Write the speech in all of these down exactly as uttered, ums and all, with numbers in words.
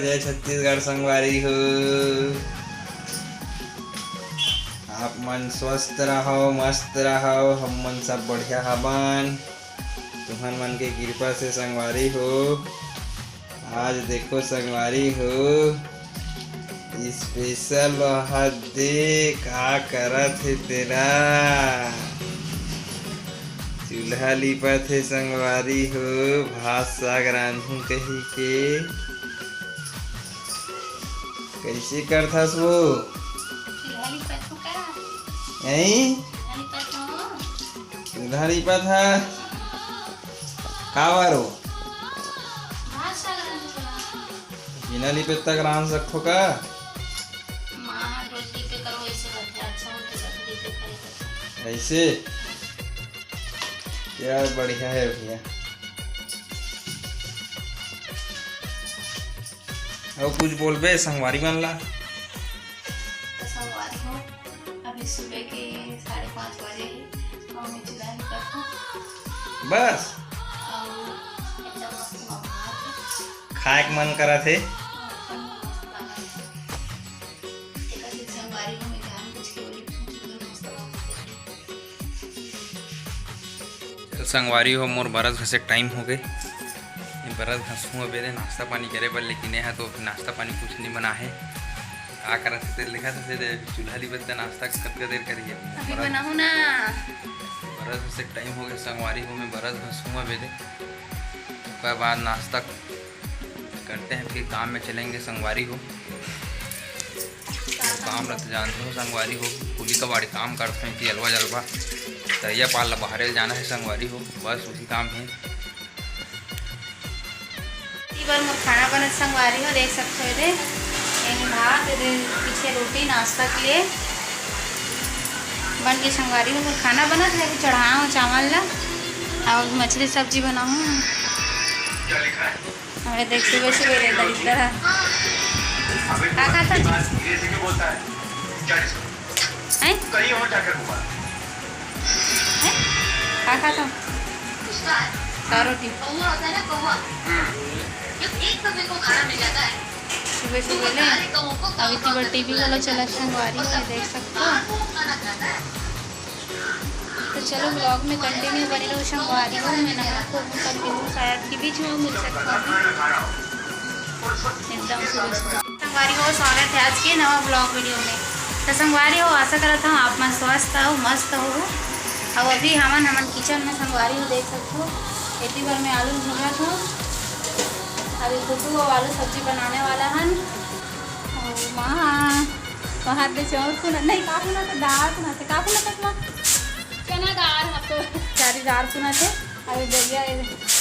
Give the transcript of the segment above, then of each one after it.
जय छत्तीसगढ़ संगवारी हो, आप मन स्वस्थ रहो, मस्त रहो, हम मन सब बढ़िया हबन। तुहन मन के कृपा से संगवारी हो, आज देखो संगवारी हो, स्पेशल वहा दे का करत हे तेला। चूल्हा लिपत हे संगवारी हो, भात साग रांधू कही के। कैसे करथस वो? चूल्हा लिपत हो का? नहीं? चूल्हा लिपत हो? चूल्हा लिपत हा? का बारो? भात साग रांधू का। बिना लिपे तक रांध सकथो का? माँ, रोज लिपे करो, ऐसे करते, अच्छा होते, रोज लिपे करे तो। ऐसे? यार, बढ़िया है भैया। अउ कुछ बोलबे संगवारी मन ला? तो संगवारी हो, अभी सुबह के साढ़े पाँच बजे हे, अउ मैं चूल्हा लिपत हूँ। बस? अउ एकदम मस्त मौका है। खाए के मन करत हे। हाँ, एकदम मस्त लगा है। एकर से संगवारी हो, मैं जान बुझ के वो लिपत हूँ, एकदम मस्त मौका है। चल संगवारी हो, मोर बरस घसे के टाइम हो गए। ये बरस घसहूँ अबे दे नाश्ता पानी करे बर, लेकिन यहाँ तो अभी नाश्ता पानी कुछ नहीं बना है। का करत हे तेल देखा था, दे चूल्हा लिपत का नाश्ता कतका देर करिए। अभी बरस बनाहूँ ना। बरस घसे के टाइम हो गए संगवारी हो, मैं बरस घसहूँ अबे दे। ओकर बाद नाश्ता करते हैं, फिर काम में चलेंगे संगवारी हो। काम रहते जानते हो संगवारी हो, कुली कबाड़ी काम करते हैं कि अलवा जलवा तरिया पार ला बहारे ले जाना है संगवारी हो, बस उही काम है। इसी बार मोर खाना बनत संगवारी हो, देख सकते हो दे, एमे भात दे, पीछे रोटी नाश्ता के लिए बन के संगवारी हो। मोर खाना बनत है, अभी चढ़ाया हूँ चावल ला, अब मछली सब्जी बनाऊँ। अबे देख, सुबह सुबह ले दलिद्दर है। का खाता जी? हैं? हैं? का खाता? का रोटी? सुबह सुबह ले। अभी तो टीवी वाला चला संगवारी हो, देख सकते हो। तो चलो, vlog में continue बने रहो संगवारी हो। मैं नहा को continue शायद के बीच में मिल सकता हूँ एकदम सुबह सुबह। संगवारी हो, स्वागत है आज के नवा vlog video में। तो संगवारी हो, आशा करत हूँ आप मन स्वस्थ हो, मस्त हो। अब अभी हमन हमन kitchen में संगवारी हो देख सकते हो, एती बर मैं आलू भूंजत हूँ। अभी फुटू और आलू सब्जी बनाने वाला हन। और माँ वहाँ दे चाउर पुना, नहीं, का पुना थे, दाल पुना थे, का पुना थे माँ? चना दाल, हम तो। चारी दाल पुना थे। अरे दरिया, ए,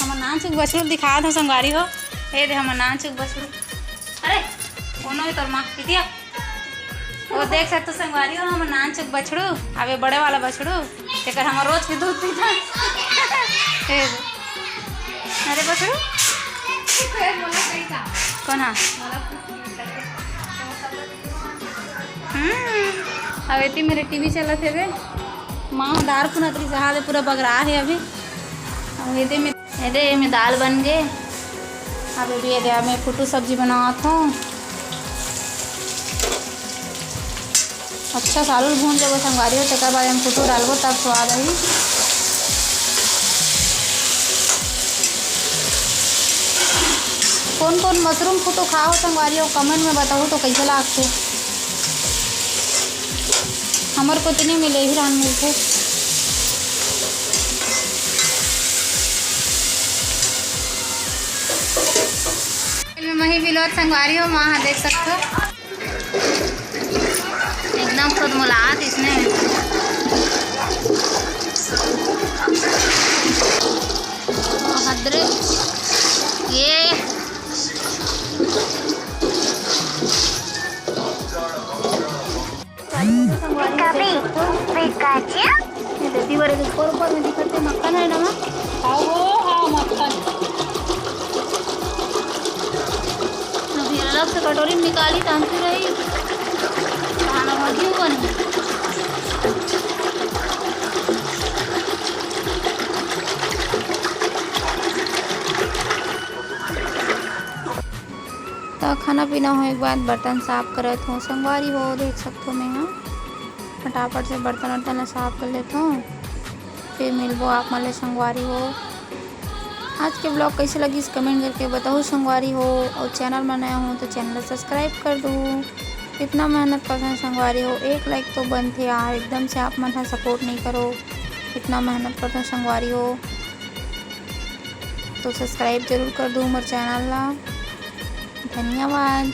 हमर नानचुक बछरू दिखात हो संगवारी हो। ए दे हमर नानचुक बछरू। अरे, कोनो है तोर माँ, बिटिया। वो देख सकते संगवारी हो, हमर नानचुक बछरू, अबे बड़े वाला बछरू, तेकर हमर रोज के दूध पीता। ए दे। अरे बछरू। कौन हा? हम्म, अब एती मेरे टीवी चलत हे बे। माँ दार पुनत रही सहा दे पूरा बगरा है अभी। अब एदे में, एदे में दाल बन गए। अब ये दे मैं फुटू सब्जी बनावत हूँ। अच्छा से आलू ल भून लेबो संगवारी हो, तेकर बाद हम फुटू डालबो तब स्वाद आही। कौन कौन मशरूम फुटू खाओ संगवारी हो, comment में बताओ तो कैसे लागथे। हमर को तो नहीं मिले, ही रान मिलथे। मही बिलोत संगवारी हो, वहाँ देख सकते हो। एकदम खुद मुलाकात इसने। हदरे ये। कभी पिकाचे। ये दीदी बड़े ऊपर ऊपर में दिखते मक्खन है ना माँ? हाँ वो, हाँ मक्खन। अभी अलग से कटोरी में निकाली, टांगती रही। खाना भजी बनी। त खाना पीना होए के बाद बर्तन साफ करत हों संगवारी हो। देख सकथो, मैं ह फटाफट से बर्तन वर्तन ला साफ कर लेथों, फिर मिलबो आप मन ले संगवारी हो। आज के vlog कैसे लगिस, comment करके बताओ संगवारी हो, और channel में नया हो तो channel ला subscribe कर दो। इतना मेहनत करथन संगवारी हो, एक like तो बनथे यार, एकदम से आप मन ह support नहीं करो, इतना मेहनत करथन संगवारी हो, तो subscribe जरूर कर दो हमर channel ला। धन्यवाद।